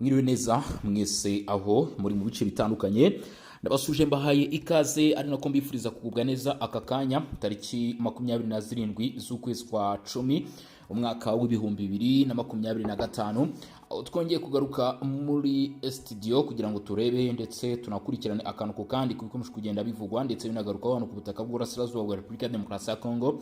Mwiriwe neza mwese aho muri mu bice bitandukanye. Ndabasuje, mbahaye ikaze, ari nako mbifuriza kugubwa neza aka kanya, tariki 27 z'ukwezi kwa 10, umwaka w'2025, aho twongeye kugaruka muri studio kugira ngo turebe ndetse tunakurikirane akantu ku kandi ku bikomeje kugenda bivugwa ndetse binagarukaho hano ku butaka bw'Uburasirazuba bwa Repubulika ya Demokarasi ya Kongo.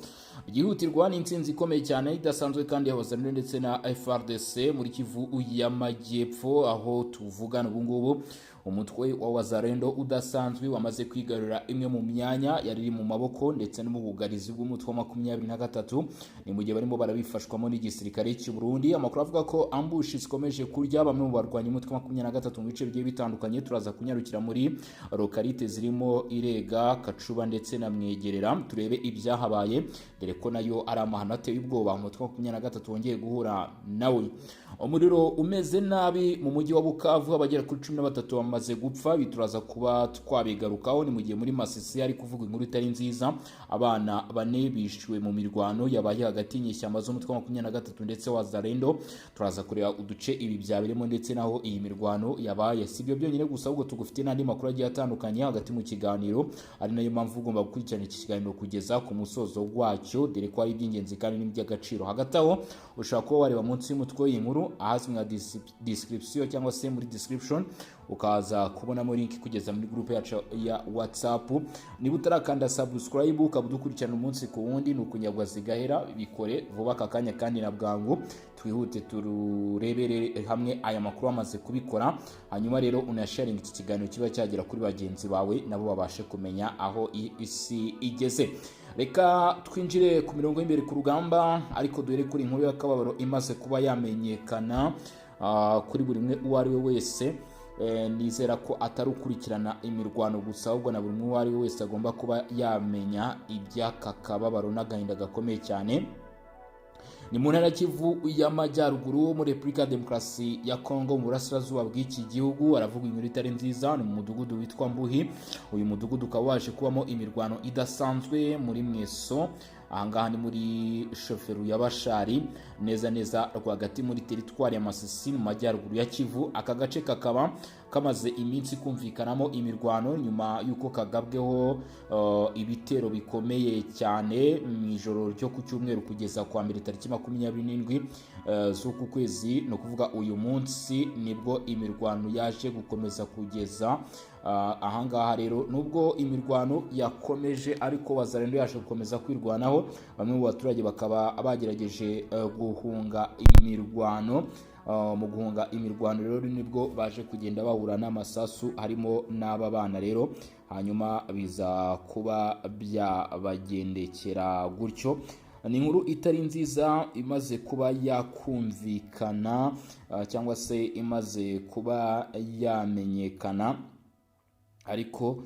Byihutirwa n'intsinzi ikomeye cyane idasanzwe kandi ya ndetse na FARDC muri Kivu y'Amajyepfo, aho tuvugana ubu ngubu umutwe wa Wazalendo udasanzwe wamaze kwigarurira imwe mu myanya yari iri mu maboko ndetse no mu bugarizi bw'umutwe wa 23. Ni mu gihe barimo barabifashwamo n'igisirikare cy'u Burundi. Amakuru avuga ko ambush zikomeje kurya bamwe mu barwanyi umutwe wa 23 mu bice bigiye bitandukanye. Turaza kunyarukira muri localité zirimo Irega, Kacuba ndetse na Mwegerera, turebe ibyahabaye, dore ko nayo ari amahano ateye ubwoba umutwe wa 23 wongeye guhura nawe. Umuriro umeze nabi mu mujyi wa Bukavu, abagera kuri 13 bamaze gupfa, bituraza kuba twabigarukaho. Ni mu gihe muri Masisi hari kuvuga inkuru itari nziza, abana bane bishwe mu mirwano yabaye hagati y'inyeshyamba z'umutwe wa 23 ndetse Wazalendo. Turaza kureba uduce ibi byaberemo ndetse naho iyi mirwano yabaye. Si ibyo byonyine gusa, ahubwo tugufite n'andi makuru agiye atandukanye hagati mu kiganiro, ari nayo mpamvu ugomba gukurikirana iki kiganiro kugeza ku musozo wacyo, dore ko ari iby'ingenzi kandi n'iby'agaciro. Hagati aho ushobora kuba wareba munsi y'umutwe w'iyi nkuru ahazwi nka description cyangwa se muri description, ukaza kubonamo link kugeza muri groupe yacu ya WhatsApp. Niba utarakanda subscribe ukaba udukurikirana umunsi ku wundi, ni ukunyagwa zigahera, bikore vuba aka kanya kandi na bwangu, twihute turebere hamwe aya makuru amaze kubikora. Hanyuma rero unasharinga iki kiganiro kiba cyagera kuri bagenzi bawe, nabo babashe kumenya aho isi igeze. Reka twinjire ku mirongo y'imbere ku rugamba, ariko duhere kuri inkuru y'akababaro imaze kuba yamenyekana kuri buri umwe uwo ari we wese. Nizera ko atari ukurikirana imirwano gusa, ahubwo na buri umwe uwo ari we wese agomba kuba yamenya iby'aka kababaro n'agahinda gakomeye cyane. Ni mu ntara Kivu y'Amajyaruguru, muri Repubulika ya Demokarasi ya Kongo, mu burasirazuba bw'iki gihugu. Aravuga inkuru itari nziza. Ni mu mudugudu witwa Mbuhi. Uyu mudugudu ukaba waje kubamo imirwano idasanzwe muri Mweso. Ahangaha ni muri chefferie ya Bashari, neza neza rwagati muri teritwari ya Masisi, mu majyaruguru ya Kivu. Aka gace kakaba kamaze iminsi kumvikanamo imirwano nyuma y'uko kagabweho ibitero bikomeye cyane mu ijoro ryo ku cyumweru kugeza kwa mbere, tariki 27 z'uku kwezi. Ni ukuvuga uyu munsi nibwo imirwano yaje gukomeza kugeza ahangaha. Rero nubwo imirwano yakomeje, ariko Wazalendo yaje gukomeza kwirwanaho, bamwe mu baturage bakaba bagerageje guhunga imirwano. Mu guhunga imirwano rero nibwo baje kugenda bahura n'amasasu, harimo n'aba bana rero, hanyuma biza kuba byabagendekera gutyo. Ni inkuru itari nziza imaze kuba yakumvikana cyangwa se imaze kuba yamenyekana, ariko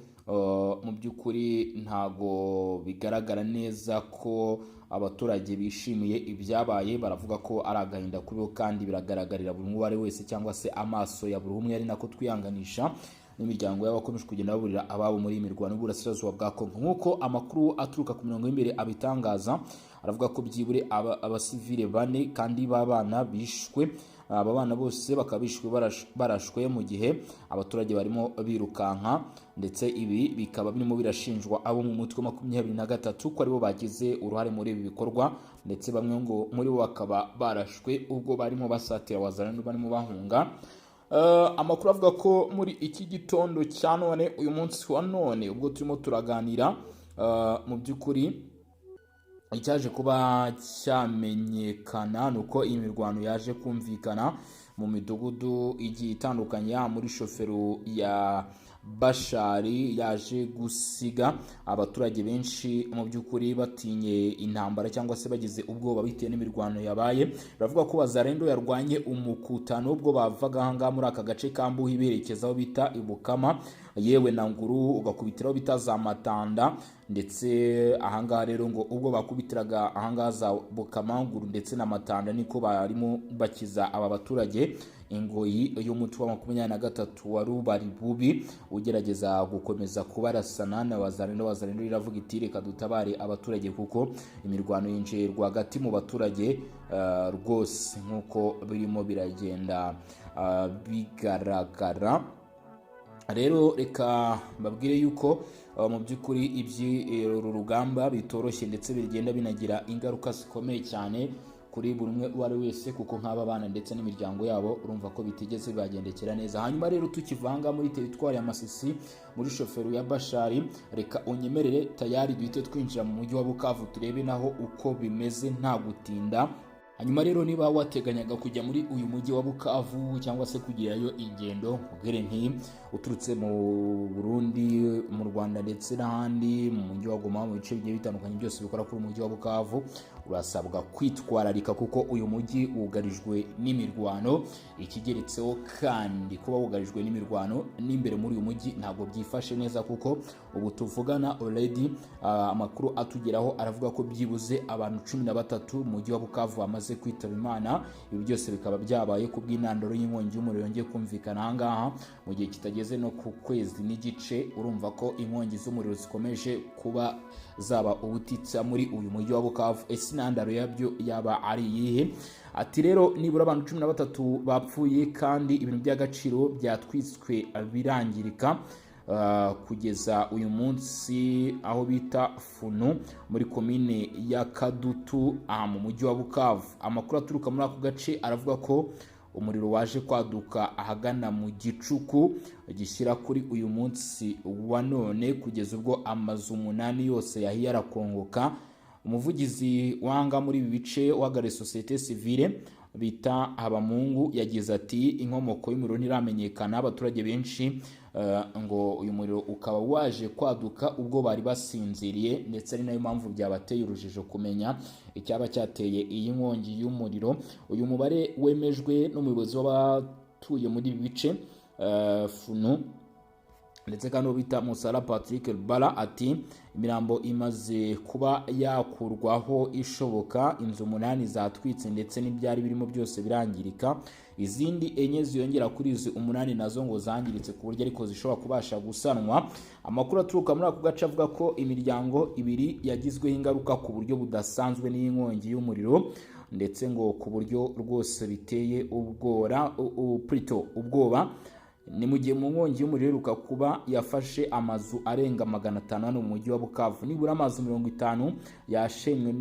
mu by'ukuri ntago bigaragara neza ko abaturage bishimiye ibyabaye. Baravuga ko ari agahinda kuri bo, kandi biragaragarira buri umwe uwo ari we wese cyangwa se amaso ya buri umwe, ari nako twihanganisha n'imiryango y'abakomeje kugenda baburira ababo muri iyi mirwano y'uburasirazuba bwa Kongo. Nk'uko amakuru aturuka ku mirongo y'imbere abitangaza, aravuga ko byibure abasivile bane kandi b'abana bishwe. Aba bana bose bakaba bishwe barashwe mu gihe abaturage barimo birukanka, ndetse ibi bikaba birimo birashinjwa abo mu mutwe 23 ko aribo bagize uruhare muri ibi bikorwa, ndetse bamwe ngo muri bo bakaba barashwe ubwo barimo basatira Wazalendo barimo bahunga. Amakuru avuga ko muri iki gitondo cya none, uyu munsi wa none ubwo turimo turaganira, mu by'ukuri icyaje kuba cyamenyekana ni uko iyi mirwano yaje kumvikana mu midugudu igiye itandukanye muri chefferie ya Bashari, yaje gusiga abaturage benshi mu by'ukuri batinye intambara cyangwa se bagize ubwoba bitewe n'imirwano yabaye. Baravuga ko Wazalendo yarwanye umukutano ubwo bavaga ahangaha muri aka gace ka Mbuhi berekeza aho bita Ibukama, yewe na Nguru, ugakubitiraho bita za Matanda. Ndetse ahangaha rero ngo ubwo bakubitiraga ahangaha za Bukama, Nguru ndetse na Matanda, niko barimo bakiza aba baturage. Ingoyi y'umutwe wa 23 wari ubari bubi ugerageza gukomeza kubarasana na Wazalendo. Wazalendo iravuga iti reka dutabare abaturage kuko imirwano yinjiye rwagati mu baturage rwose nk'uko birimo biragenda bigaragara. Rero reka mbabwire yuko mu by'ukuri iby'uru rugamba bitoroshye, ndetse bigenda binagira ingaruka zikomeye cyane kuri buri umwe uwo ari wese, kuko nk'aba bana ndetse n'imiryango yabo urumva ko bitigeze bibagendekera neza. Hanyuma rero tukivanga muri teritwari ya Masisi, muri shoferi ya Bashari, reka unyemerere tayari duhite twinjira mu mujyi wa Bukavu turebe naho uko bimeze nta gutinda. Hanyuma rero niba wateganyaga kujya muri uyu mujyi wa Bukavu cyangwa se kugirayo ingendo, nkubwire nti uturutse mu Burundi, mu Rwanda ndetse n'ahandi, mu mujyi wa Goma, mu bice bigiye bitandukanye byose bikora kuri umujyi wa Bukavu, urasabwa kwitwararika kuko uyu mujyi wugarijwe n'imirwano. Ikigeretseho kandi kuba wugarijwe n'imirwano, n'imbere muri uyu mujyi ntabwo byifashe neza, kuko ubu tuvugana already amakuru atugeraho aravuga ko byibuze abantu 13 mu mujyi wa Bukavu bamaze kwitaba Imana. Ibi byose bikaba byabaye ku bw'intandaro y'inkongi y'umuriro yongeye kumvikana ahangaha mu gihe kitageze no ku kwezi n'igice. Urumva ko inkongi z'umuriro zikomeje kuba zaba ubutitsa muri uyu mujyi wa Bukavu. Ese intandaro yabyo yaba ari iyihe? Ati rero nibura abantu 13 bapfuye, kandi ibintu by'agaciro byatwitswe birangirika. Kugeza uyu munsi aho bita Funu muri komine ya Kadutu, aha mu mujyi wa Bukavu. Amakuru aturuka muri ako gace aravuga ko umuriro waje kwaduka ahagana mu gicuku gishyira kuri uyu munsi wa none, kugeza ubwo amazu 8 yose yahiye arakongoka. Umuvugizi wanga muri ibi bice uhagarariye sosiyete sivile bita Habamungu yagize ati inkomoko y'umuriro ntiramenyekana. Abaturage benshi ngo uyu muriro ukaba waje kwaduka ubwo bari basinziriye, ndetse ari nayo mpamvu byabateye urujijo kumenya icyaba cyateye iyi nkongi y'umuriro. Uyu mubare wemejwe n'umuyobozi w'abatuye muri ibi bice Funu, ndetse kandi uwo bita Musara Patrick Bara ati imirambo imaze kuba yakurwaho ishoboka, inzu 8 zatwitse ndetse n'ibyari birimo byose birangirika, izindi 4 ziyongera kuri izi 8 nazo ngo zangiritse ku buryo ariko zishobora kubasha gusanwa. Amakuru aturuka muri ako gace avuga ko imiryango 2 yagizweho ingaruka ku buryo budasanzwe n'inkongi y'umuriro, ndetse ngo ku buryo rwose biteye ubwora ubwoba. Ni mu gihe mu nkongi y'umuriro iheruka kuba yafashe amazu arenga 500 hano mu mujyi wa Bukavu. Nibura amazu 50 yashenywe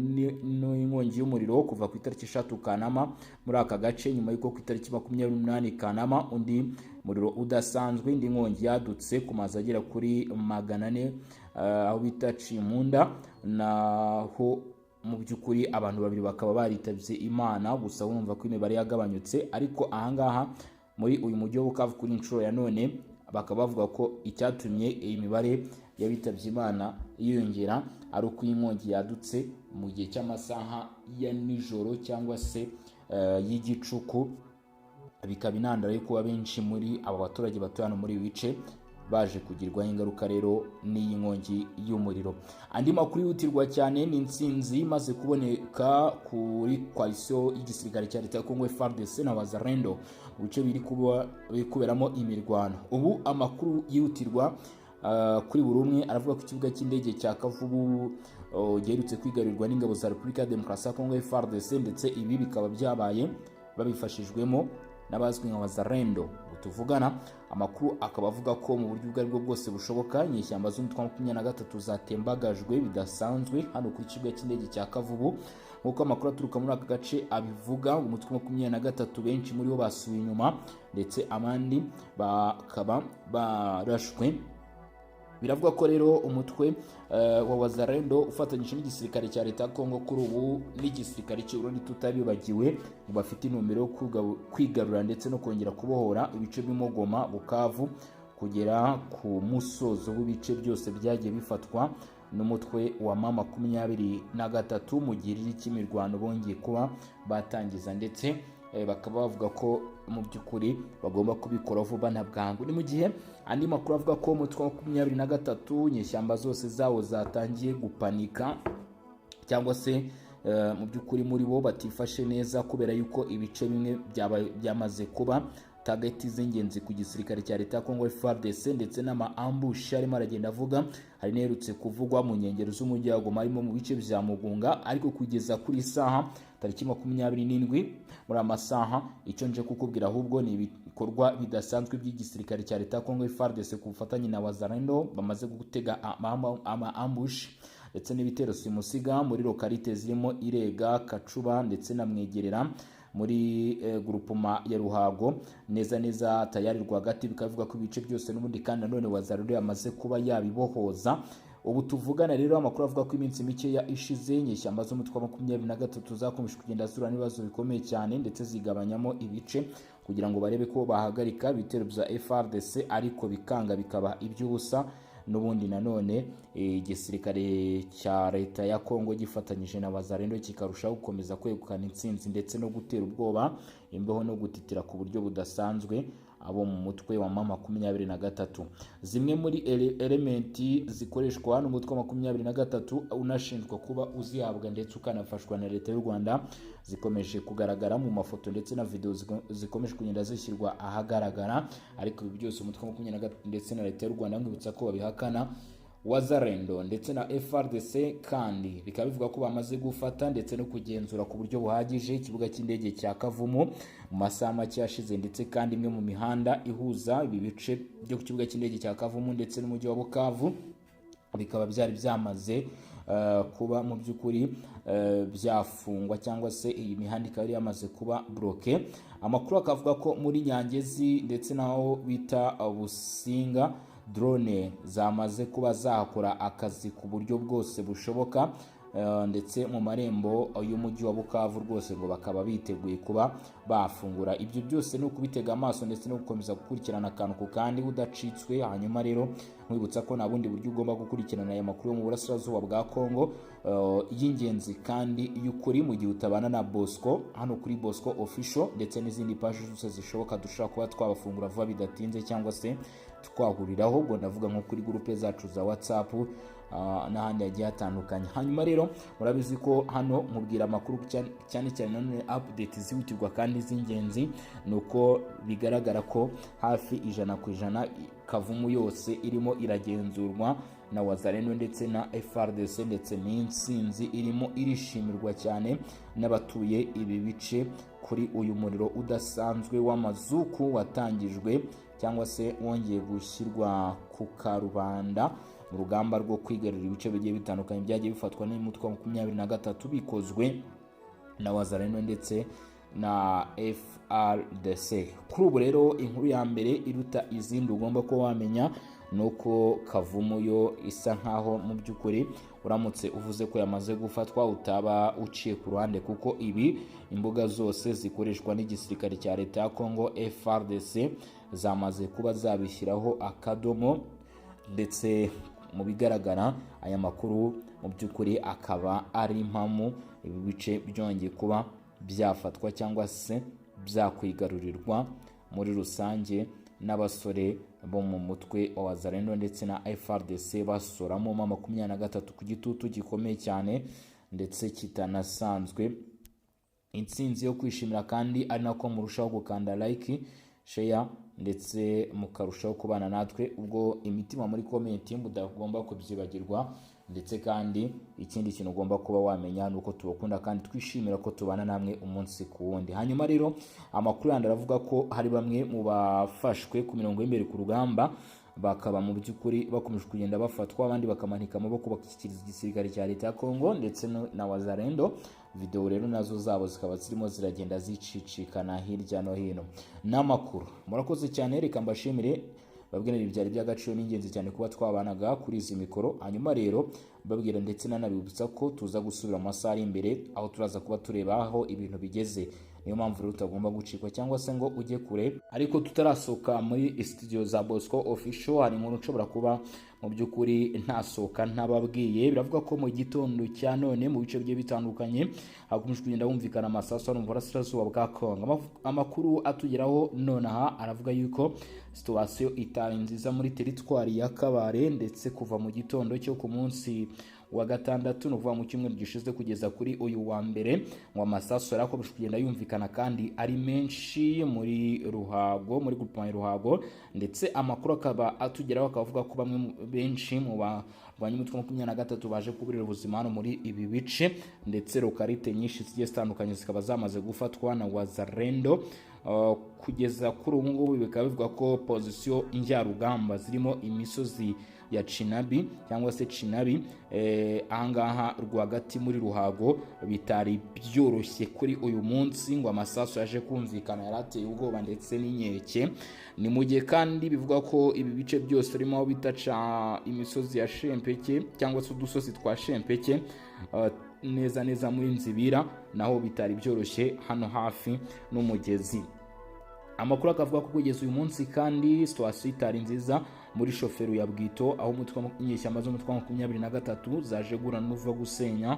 n'inkongi y'umuriro kuva ku itariki 3 Kanama muri aka gace, nyuma y'uko ku itariki 28 Kanama undi muriro udasanzwe, indi nkongi yadutse ku mazu agera kuri 400 aho bita Cimunda, naho mu by'ukuri abantu 2 bakaba baritabye Imana. Gusa wumva ko imibare yagabanyutse, ariko ahangaha muri uyu mujyi wa Bukavu kuri inshuro ya none bakaba bavuga ko icyatumye iyi mibare y'abitabye Imana yiyongera ari uko iyi nkongi yadutse mu gihe cy'amasaha ya nijoro cyangwa se y'igicuku, bikaba intandaro yo kuba benshi muri aba baturage batuye hano muri ibi bice baje kugirwaho ingaruka rero n'iyi nkongi y'umuriro. Andi makuru yihutirwa cyane ni intsinzi imaze kuboneka kuri coalition y'igisirikare cya leta ya Congo FARDC na Wazalendo mu bice biri kuberamo imirwano. Ubu amakuru yihutirwa kuri buri umwe aravuga ko ikibuga cy'indege cya Kavubu giherutse kwigarurirwa n'ingabo za Repubulika ya Demokarasi ya Congo FARDC, ndetse ibi bikaba byabaye babifashijwemo n'abazwi nka Wazalendo. Tuvugana amakuru akaba avuga ko mu buryo ubwo aribwo bwose bushoboka inyeshyamba z'umutwe wa 23 zatembagajwe bidasanzwe hano kuri kibuga cy'indege cya Kavubu. Nk'uko amakuru aturuka muri aka gace abivuga, umutwe wa 23 benshi muri bo basubiye inyuma, ndetse abandi bakaba barashwe. Biravuga ko rero umutwe wa Wazalendo ufatanyije n'igisirikare cya leta ya Congo kuri ubu n'igisirikare cy'u Burundi tutabibagiwe, ngo bafite intumbero yo kwigarura ndetse no kongera kubohora ibice birimo Goma, Bukavu, kugera ku musozo w'ibice byose byagiye bifatwa n'umutwe wa M23 mu gihe cy'imirwano bongeye kuba batangiza, ndetse bakaba bavuga ko mu by'ukuri bagomba kubikora vuba na bwangu. Ni mu gihe andi makuru avuga ko umutwe wa 23 inyeshyamba zose zawo zatangiye gupanika, cyangwa se mu by'ukuri muri bo batifashe neza kubera yuko ibice bimwe byamaze kuba Target z'ingenzi ku gisirikare cya leta ya Congo FARDC ndetse n'ama ambush arimo aragenda avuga, hari n'aherutse kuvugwa mu nkengero z'umujyi wa Goma, harimo mu bice bya Mugunga. Ariko kugeza kuri saha tariki 27 muri amasaha, icyo nje kukubwira ahubwo ni ibikorwa bidasanzwe by'igisirikare cya leta ya Congo FARDC ku bufatanye na Wazalendo, bamaze gutega ama ambush ndetse n'ibitero simusiga muri localité zirimo Irega, Kacuba ndetse na Mwegerera muri groupement ya Ruhago, neza neza tayari rwagati. Bikavuga ko ibice byose n'ubundi kandi nanone Wazalendo yamaze kuba yabibohoza. Ubu tuvugana rero, amakuru avuga ko iminsi mikeya ishize inyeshyamba z'umutwe wa 23 zakomeje kugenda zura n'ibibazo bikomeye cyane, ndetse zigabanyamo ibice kugira ngo barebe ko bahagarika ibitero bya FARDC, ariko bikanga, bikaba iby'ubusa. N'ubundi nanone igisirikare cya leta ya Kongo gifatanyije na Wazalendo kikarushaho gukomeza kwegukana intsinzi ndetse no gutera ubwoba, imbeho no gutitira ku buryo budasanzwe abo mu mutwe wa M23. Zimwe muri element zikoreshwa n'umutwe wa 23 unashinjwa kuba uzihabwa ndetse ukanafashwa na leta y'u Rwanda zikomeje kugaragara mu mafoto ndetse na video zikomeje kugenda zishyirwa ahagaragara. Ariko ibi byose umutwe wa 23 ndetse na leta y'u Rwanda, nkwibutsa ko babihakana. Wazalendo ndetse na FARDC kandi bikaba bivuga ko bamaze gufata ndetse no kugenzura ku buryo buhagije ikibuga cy'indege cya Kavumu mu masaha make yashize, ndetse kandi imwe mu mihanda ihuza ibi bice byo ku kibuga cy'indege cya Kavumu ndetse n'umujyi wa Bukavu bikaba byari byamaze kuba mu by'ukuri byafungwa, cyangwa se iyi mihanda ikaba yari yamaze kuba bloqué. Amakuru akavuga ko muri Nyangezi ndetse n'aho bita Businga drone zamaze kuba zakora akazi ku buryo bwose bushoboka, ndetse mu marembo y'umujyi wa Bukavu rwose ngo bakaba biteguye kuba bafungura. Ibyo byose ni ukubitega amaso ndetse no gukomeza gukurikirana akantu ku kandi udacitswe. Hanyuma rero nkwibutsa ko nta bundi buryo ugomba gukurikirana aya makuru yo mu burasirazuba bwa Kongo y'ingenzi kandi y'ukuri mu gihe utabana na Bosco hano kuri Bosco Official ndetse n'izindi paji zose zishoboka dushobora kuba twabafungura vuba bidatinze cyangwa se twahuriraho. Ubwo ndavuga nko kuri groupe zacu za WhatsApp n'ahandi hagiye hatandukanye. Hanyuma rero murabizi ko hano nkubwira amakuru cyane cyane cyane nanone update zihutirwa kandi z'ingenzi. Ni uko bigaragara ko hafi 100% Kavumu yose irimo iragenzurwa na Wazalendo ndetse na FARDC, ndetse n'intsinzi irimo irishimirwa cyane n'abatuye ibi bice kuri uyu muriro udasanzwe w'amazuku watangijwe cyangwa se wongeye gushyirwa ku karubanda mu rugamba rwo kwigarurira ibice bigiye bitandukanye byagiye bifatwa n'umutwe wa 23, bikozwe na Wazalendo ndetse na FARDC. Kuri ubu rero inkuru ya mbere iruta izindi ugomba kuba wamenya ni uko Kavumu yo isa nkaho mu by'ukuri uramutse uvuze ko yamaze gufatwa utaba uciye ku ruhande, kuko ibi imbuga zose zikoreshwa n'igisirikare cya leta ya Congo FARDC zamaze kuba zabishyiraho akadomo. Ndetse mu bigaragara aya makuru mu by'ukuri akaba ari impamo, ibi bice byongeye kuba byafatwa cyangwa se byakwigarurirwa muri rusange n'abasore bo mu mutwe wa Wazalendo ndetse na FARDC, basoramo M23 ku gitutu gikomeye cyane ndetse kitanasanzwe. Intsinzi yo kwishimira, kandi ari nako murushaho gukanda like, share ndetse mukarushaho kubana natwe. Ubwo imitima muri comment mudagomba kubyibagirwa. Ndetse kandi ikindi kintu ugomba kuba wamenya ni uko tubakunda kandi twishimira ko tubana namwe umunsi ku wundi. Hanyuma rero amakuru yandi aravuga ko hari bamwe mu bafashwe ku mirongo y'imbere ku rugamba, bakaba mu by'ukuri bakomeje kugenda bafatwa, abandi bakamanika amaboko bakishyikiriza igisirikare cya leta ya Congo ndetse na Wazalendo. Video rero nazo zabo zikaba zirimo ziragenda zicicikana hirya no hino n'amakuru. Murakoze cyane, reka mbashimire, babwira ibi byari by'agaciro n'ingenzi cyane kuba twabanaga kuri izi mikoro. Hanyuma rero babwira ndetse nanabibutsa ko tuza gusubira mu masaha ari imbere, aho turaza kuba tureba aho ibintu bigeze. Niyo mpamvu rero utagomba gucikwa cyangwa se ngo ujye kure. Ariko tutarasohoka muri studio za Bosco Official, hari inkuru nshobora kuba mu by'ukuri ntasohoka ntababwiye. Biravuga ko mu gitondo cya none mu bice bigiye bitandukanye hakomeje kugenda humvikana amasasu hano mu burasirazuba bwa Kongo. Amakuru atugeraho nonaha aravuga yuko situation itari nziza muri teritwari ya Kabare, ndetse kuva mu gitondo cyo ku munsi wa gatandatu, ni ukuvuga mu cyumweru gishize, kugeza kuri uyu wa mbere, ngo amasasu yari akomeje kugenda yumvikana kandi ari menshi muri Ruhago, muri groupement Ruhago. Ndetse amakuru akaba atugeraho akavuga ko bamwe benshi mu barwanya umutwe wa 23 baje kuburira ubuzima hano muri ibi bice, ndetse localité nyinshi zigiye zitandukanye zikaba zamaze gufatwa na Wazalendo. Kugeza kuri ubu ngubu bikaba bivuga ko position njyarugamba zirimo imisozi ya Cinabi cyangwa se Cinabi, ahangaha rwagati muri Ruhago, bitari byoroshye kuri uyu munsi. Ngo amasasu yaje kumvikana yari ateye ubwoba ndetse n'inkeke. Ni mu gihe kandi bivuga ko ibi bice byose birimo aho bita imisozi ya Shempeke cyangwa se udusozi twa Shempeke, neza neza muri Nzibira, naho bitari byoroshye hano hafi n'umugezi. Amakuru akavuga ko kugeza uyu munsi kandi situation itari nziza muri chefferie ya Bwito, aho umutwe inyeshyamba z'umutwe wa 23 zaje guhura n'uva gusenya.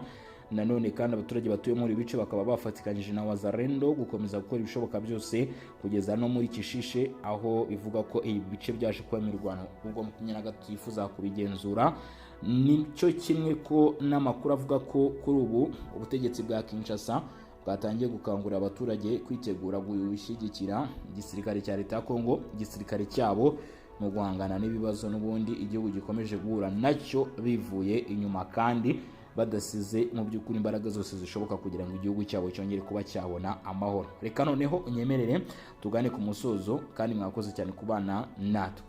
Nanone kandi abaturage batuye muri ibi bice bakaba bafatikanyije na Wazalendo gukomeza gukora ibishoboka byose kugeza no muri Kishishe, aho bivuga ko ibi bice byaje kuba imirwano ubwo 23 yifuza kubigenzura. Nicyo kimwe ko n'amakuru avuga ko kuri ubu ubutegetsi bwa Kinshasa bwatangiye gukangurira abaturage kwitegura gushyigikira igisirikare cya leta ya Kongo, igisirikare cyabo, mu guhangana n'ibibazo n'ubundi igihugu gikomeje guhura nacyo bivuye inyuma, kandi badasize mu by'ukuri imbaraga zose zishoboka kugira ngo igihugu cyabo cyongere kuba cyabona amahoro. Reka noneho unyemerere tugane ku musozo, kandi mwakoze cyane kubana natwe.